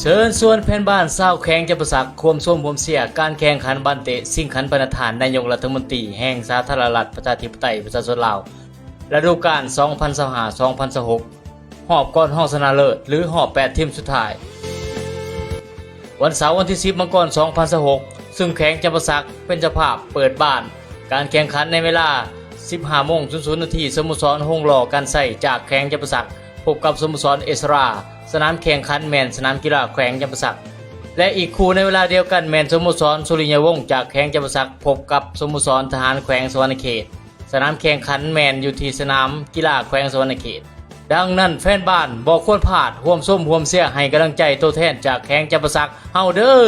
ເຊີນຊວນແຟນບານຊາວແຂວງຈຳປາສັກ ຮ່ວມຊົມຮ່ວມເຊຍການແຂ່ງຂັນບານເຕະຊິງຂັນພະນາທານນາຍົກລັດຖະມົນຕີແຫ່ງສາທາລະນະລັດ ປະຊາທິປະໄຕ ປະຊາຊົນລາວ ລະດູການ ສອງພັນຊາວຫ້າ ສອງພັນຊາວຫົກ ຮອບກ່ອນຮອງຊະນະເລີດ ຫຼື ຮອບແປດທີມສຸດທ້າຍ. ວັນເສົາວັນທີສິບ ມັງກອນ ສອງພັນຊາວຫົກ ຊຶ່ງແຂວງຈຳປາສັກເປັນເຈົ້າພາບເປີດບ້ານການແຂ່ງຂັນໃນເວລາ ສິບຫ້າໂມງສູນນາທີ ສະໂມສອນໂຮງຫຼໍ່ການໄຊຈາກແຂວງຈຳປາສັກ ພົບກັບສະໂມສອນເອສຣາ. ສະໜາມແຂ່ງຂັນແມ່ນສະໜາມກິລາແຂວງຈຳປາສັກ ແລະ ອີກຄູ່ໃນເວລາດຽວກັນແມ່ນສະໂມສອນສຸລິຍະວົງຈາກແຂວງຈຳປາສັກ ພົບກັບສະໂມສອນທະຫານແຂວງສະຫວັນນະເຂດ. ສະໜາມແຂ່ງຂັນແມ່ນຢູ່ທີ່ສະໜາມກິລາແຂວງສະຫວັນນະເຂດ. ດັ່ງນັ້ນແຟນບານບໍ່ຄວນພາດ ຮ່ວມຊົມຮ່ວມເຊຍໃຫ້ກຳລັງໃຈໂຕແທນຈາກແຂວງຈຳປາສັກເຮົາເດີ້.